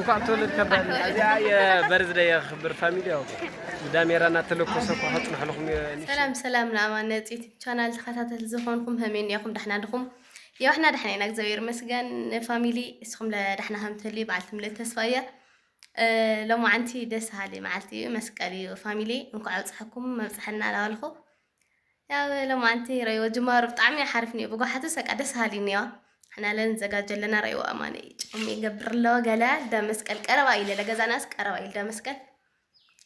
እንኳዕ ተወለድካ በል። እዚኣ የበርዝደይ የኽብር ፋሚሊ፣ ያው ብዳሜራ እናተለኮሰ እኳ ከጽንሐልኩም እየ። ሰላም ሰላም፣ ንኣማን ነፂ ዩቲብ ቻናል ተኸታተልቲ ዝኾንኩም፣ ከመይ እኒኹም? ዳሕና ዲኹም? ያው፣ ንሕና ዳሕና ኢና፣ እግዚኣብሔር ይመስገን። ፋሚሊ፣ እስኹም ለ ዳሕና ከም ትህልዩ በዓልቲ ምልእቲ ተስፋ እየ። እ፣ ሎማዓንቲ ደስ በሃሊ መዓልቲ እዩ፣ መስቀል እዩ። ፋሚሊ፣ እንኳዕ ኣብፀሐኩም መብፅሐና እናበልኩ፣ ያው ሎማዓንቲ ረይዎ ጅማሩ ብጣዕሚ ሓሪፍ ነይሩ። ብጓሓቱ ሰቃ ደስ በሃሊ ነይዋ። ሕና ለን ዘጋጀ ኣለና ረይዎ ኣማነ ጨሙ ይገብር ኣለዎ ገለ ልዳ መስቀል ቀረባ ኢለ ለገዛናስ ቀረባ ኢለ ልዳ መስቀል።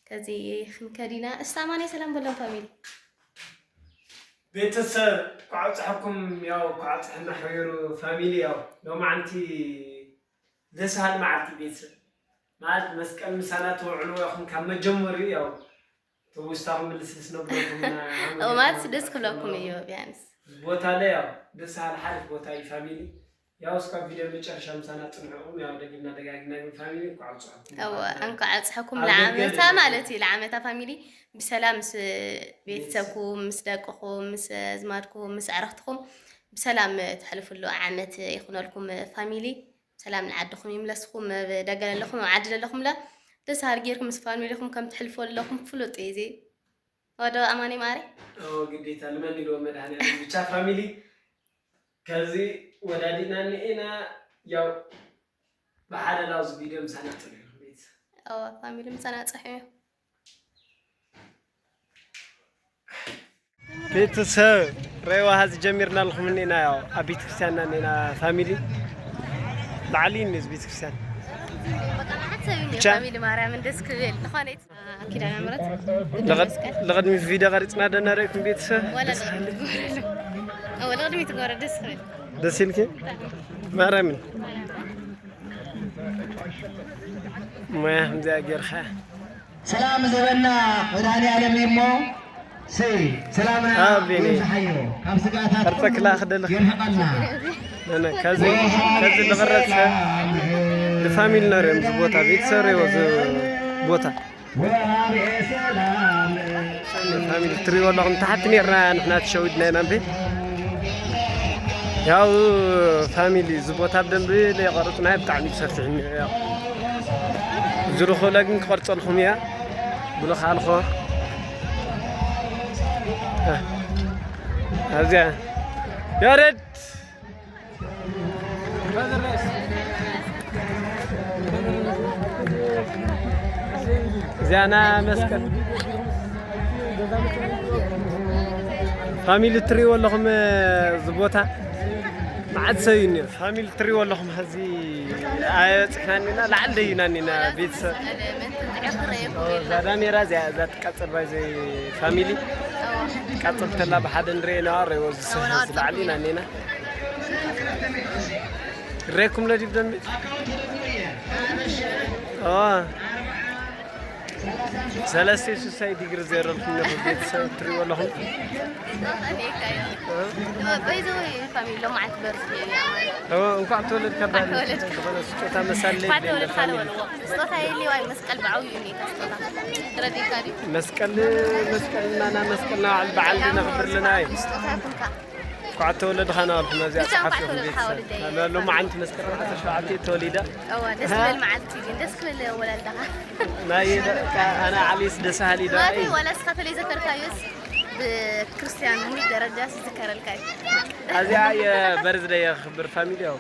ከዚ ክንከዲና እስታ ኣማነ ሰላም በሎም ፋሚሊ። ቤተሰብ፣ ኳዕ ኣብፀሐኩም። ያው ኳዕ ኣብፀሐና ሓቢሩ ፋሚሊ። ያው ሎማዓንቲ ደስ በሃሊ መዓልቲ ቤተሰብ፣ ማለት መስቀል ምሳና ትውዕሉ ኢኹም ካብ መጀመሪኡ። ያው ትውስታኹም ምልስልስ ነብለኩም ኢና። እማት ደስ ክብለኩም እዩ ቢያንስ። ቦታ ላይ ያው ደስ በሃሊ ሓሪፍ ቦታ እዩ ፋሚሊ። ያው እስካብ ቪድዮ መጨረሻ ምሳና ጽንሑኹም፣ ያው ደግምና ደጋጊምና ግን ፋሚሊ እንኳዕ ኣብጽሐኩም። እወ፣ እንኳዕ ኣብጽሐኩም። ኣብ ለዓመታ ደገ ማለት እዩ፣ ለዓመታ ፋሚሊ ብሰላም ምስ ቤተሰብኩም፣ ምስ ደቅኹም፣ ምስ ኣዝማድኩም፣ ምስ ኣዕርኽትኩም ብሰላም ትሕልፍሉ ዓመት ይኹነልኩም ፋሚሊ። ሰላም ንዓድኹም ይምለስኩም። ኣብ ደገ ለለኹም፣ ኣብ ዓዲ ለለኹም ለ ደስ በሃሊ ጌርኩም ምስ ፋሚሊኹም ከም ትሕልፎ ለለኹም ፍሉጥ እዩ። እዚ ወዶ ኣማኒ ማሪ። ኦ፣ ግዴታ ልመን ኢልዎ መድኃኒዓለም። ብቻ ፋሚሊ፣ ከዚ ወዳዲና እኒኤና። ያው ብሓደ ናብዚ ቪድዮ ምሳና ጽንሑ ቤተሰብ። ኦ፣ ፋሚሊ ምሳና ጽንሑ። ቤተሰብ፣ ረይዋ ሀዚ ጀሚርና ኣለኹም እኒና፣ ያው ኣብ ቤተክርስትያንና እኒና ፋሚሊ። ላዕሊ እኒ እዚ ቤተክርስትያን። በቃ፣ መዓት ሰብ እዩ ብቻ ፋሚሊ ማርያምን ደስ ክብል። ዝኾነ ኪዳነ ምሕረት ለቐድ-፣ ለቐድሚት ቪድዮ ቀሪጽና ደና ረይኩም ቤተሰብ። ወላ ደስ ለቐድሚት ትጎረ ደስ ክብል። ደስ ኢልኪ? ማርያምን። ሞያ ከምዚኣ ጌርካ። ሰላም ዝህበና መድኃኔዓለም እዩ እሞ፣ ሰይ ሰላምና ኣቤኔ። ይብዝሓዮ፣ ካብ ስግኣታት ቅርጸ ክላ ክደልኽ። የርሕቐና። ነነ፣ ከዚ፣ ከዚ ዝቕረጽ ንፋሚሊ ነርዮም፣ እዚ ቦታ፣ ቤተሰብ ረይዎ፣ እዚ ቦታ። ወሃቤ ሰላም። ፋሚሊ ትሪእዎ ኣለኹም፣ ታሕቲ ኔርና ንሕና ተሸዊድና ኢና እምበይ። ያው ፋሚሊ፣ እዚ ቦታ ብደንቢ ለይቐረጽናዮ ብጣዕሚ ሰፊሕ እኒኦ። ያው ዝልኹለ ግን ክቐርጸልኩም እያ። ብልኽ ኣልኾ። ኣብዚኣ ያረድ። እዚኣና መስቀል ፋሚሊ እትሪእዎ ኣለኹም፣ እዚ ቦታ መዓት ሰብ እዩ እኒኦ። ፋሚሊ እትሪእዎ ኣለኹም፣ ሕዚ ኣይበፅሕናን ኢና፣ ላዕሊ ደይና እኒና ቤተሰብ። እዛ ዳሜራ እዚኣ፣ እዛ ትቃፀል ባይ ዘይ ፋሚሊ ትቃፀል ተላ ብሓደ ንሪኦ ኢና፣ ረይዎ ዝስሕዝ ላዕሊ ኢና እኒና። ሬኩም ለዲብ ደንቢ። ኦ። ሰለስተ ሽሳይ ዲግሪ ዜሮ ኣለኹም ነበር ቤተሰብ ትሪእዎ ኣለኹም። እ? በይዘወይ ፋሚሊ ሎማዓንቲ በርዝደይ እያ ማለት። ኦ፣ እንኳዕ ተወለድካ እንኳዕ በል። ተወለድካ። ዝኾነ ስጦታ መሳለይ እንኳዕ ተወለድካ ፋሚሊ። ንበልዎ። ስጦታ የድልዮ ኣይ መስቀል ብዓብዩ እኒኤካ ስጦታ። ረዲእካ ድዩ? መስቀል፣ መስቀል እና ና መስቀል ና በዓል በዓል ነኽብር ኣለና እይ። ስጦታ ይኹንካ። እንኳዕ ተወለድኻ ናበልኩም ነዚኣ ብቻ እንኳዕ ጸሓፊኹም ተወለድካ ቤተሰብ። ወለደይ። ሎማዓንቲ መስከረም ዓሰርተ ሸውዓተ ተወሊደ። እወ፣ ደስ ሃ? ዝብል መዓልቲ ግን፣ ደስ ክብል ኣወላልዳኻ። ናይ በቃ ኣነ ዓሊስ ደስ በሃሊ ዶ ማለተይ፣ እይ? ዋላ እስኻ ተለይ ዘከርካዮስ ብክርስትያን ሙሉእ ደረጃ ዝዝከረልካ እዩ። ኣዚኣ የበርዝደይ የኽብር ፋሚሊ ያው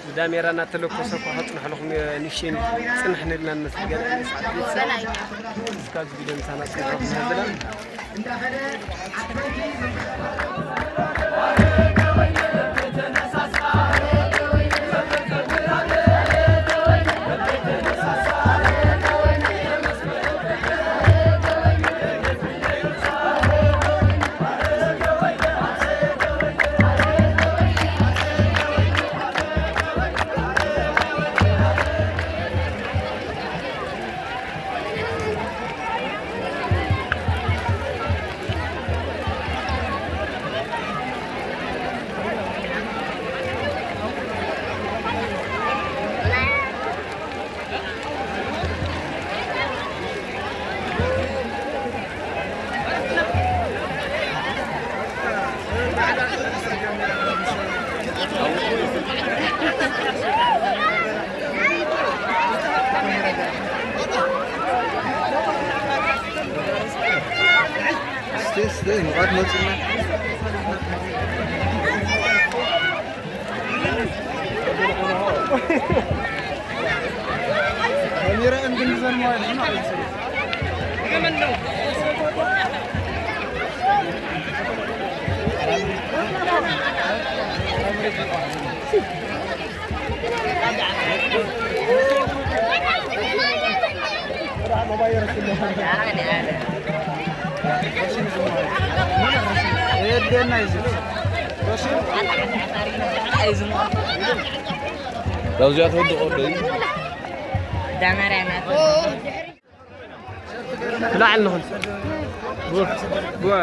ብዳሜራ እናተለኮሰ እኳ ከጽንሐልኩም ንሽን ጽንሕ ንልና ንመስል ገለ ሰዓት ቤተሰብ። ገና እዩ። እስካዚ ቪድዮ ምሳና ጽንሐልኩም ነብላ። ደስ ደስ ሙቐት መፅና። ካሜራ እንግን ዘን ማለት ነው። ካብዚኣ ተወድቆ ዶ እዩ? ዳመራ ናት። ላዕሊ ንኹን። ዋ፣ ዋ።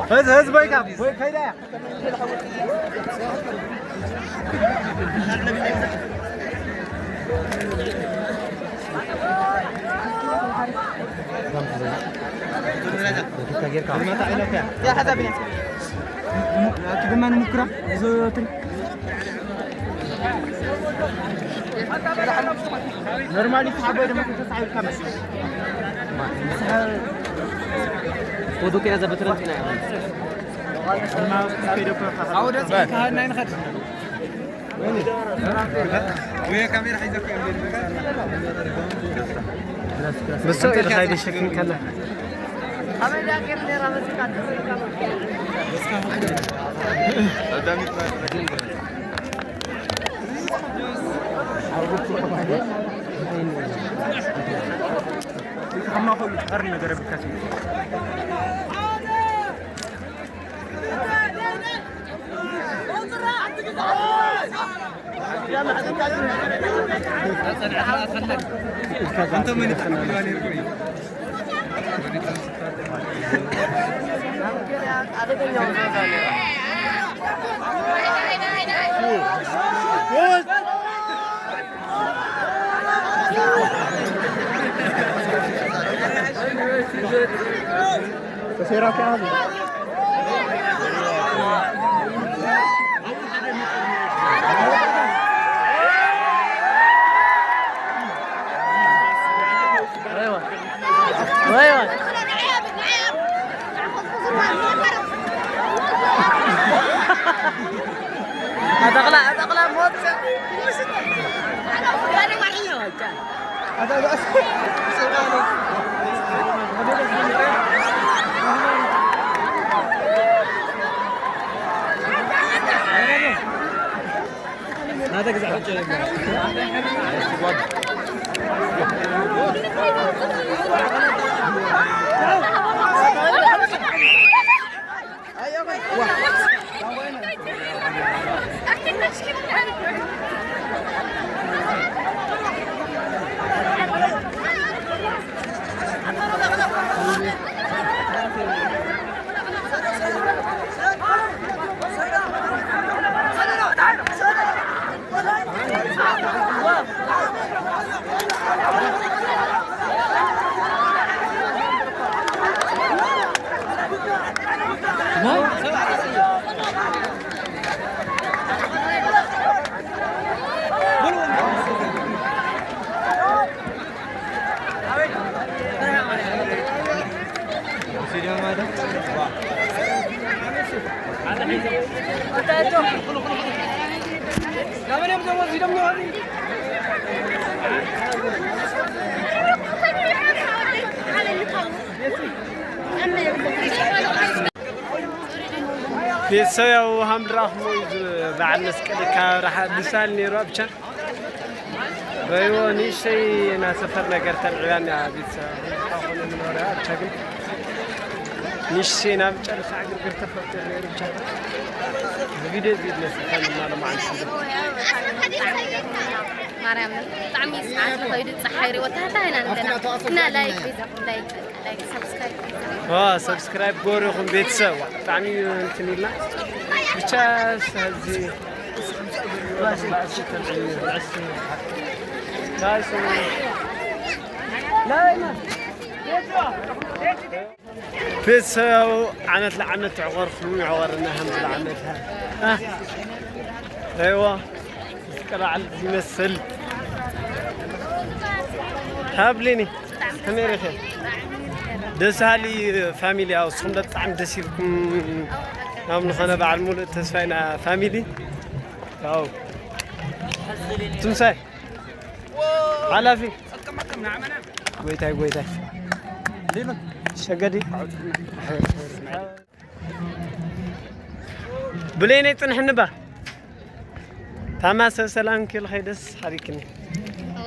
ህዝ ህዝ በይካ ወይ ከይዳ እያ። ኖርማሊ ተሓቦይ ድማ ተሳሒብካ መስ ወዱ ከያ ዘበትረን ጤና ኣውደ ካህን ናይ ንኸድ። ብሶ ኢልካ ይደሸክን ከላ። ከማኸሉ ቀር ነገር ብካት ኣጠቕላ ኣጠቕላ ሞት ቤተሰብ ያው ሃምድራኹም እዩ በዓል መስቀል ካብ ርሓ ብሳል ነይሩ ብቻ ረይዎ ንእሽተይ ናይ ሰፈር ነገር ተልዕላና ቤተሰብ። ዝኾነ ምኖርያ ብቻ ግን ንእሽተይ ናብ ጨርሳ ዕግርግር ተፈጥሩ ነይሩ። ብቻ ብቪዲዮ ዚድ ነስፈን እና ለማዓንስ ማርያም ብጣዕሚ ሰዓት ኮይኑ ፀሓይ ሪወታ ታይና ንገና እና ላይክ ላይክ ላይክ ሰብስክራይብ ዋ ሰብስክራይብ ጎሪኹም ቤተሰብ ብጣዕሚ እንትን ኢልና ብቻ ሰዚ ቤተሰብ ዓመት ለዓመት ትዕቆርኩም ይዕቆርና ከም ዓመት ኣይዋ ፍቅር በዓል ዝመስል ሃብሊኒ ከመይ ርኢኺ ደስ ሃሊ ፋሚሊ ያው እስኹም ብጣዕሚ ደስ ኢልኩም ያው ዝኾነ በዓል ሙሉእ ተስፋ ኢና ፋሚሊ ያው ትምሳይ ሓላፊ ጎይታይ ጎይታይ ሸገዲ ብለይነይ ፅንሕኒ ባ ታማ ሰብ ሰላም ክብል ኸይደስ ሓሪክኒ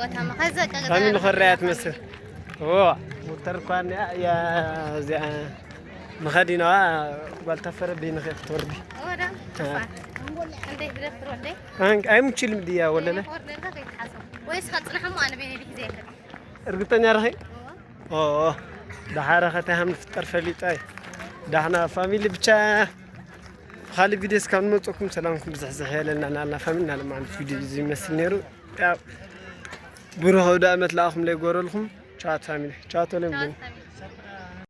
ወታማ ከዘቀ ታሚ ንኸረያ ትመስል ዎ ሙተር እኳ እኒኣ እያ እዚኣ ንኸዲናዋ ጓል ተፈረደይ ንኸ ክትወርዲ ወዳ እንዴት ደፍሮ እንዴ ኣይምችልም ድያ ወለለ ወርደልካ ከይትሓሰብ ወይስ ከፅንሐሞ ኣነ ቤነ ዲህ ዘይከ እርግጠኛ ረኸ ኦ ዳሓረ ኸታይ ሃም ንፍጠር ፈሊጠ ዳሕና ፋሚሊ ብቻ ካልእ ቪድዮ እስካብ ንመፀኩም ሰላምኩም ብዝሕዝሕ የለና ናልና ፋሚሊ ናለማዓንት ቪድዮ እዚ ይመስል ነይሩ ያው ብሩህ ኣውደ ኣመት ለኣኹም ለይጎረልኩም ቻት ፋሚሊ ቻት ለም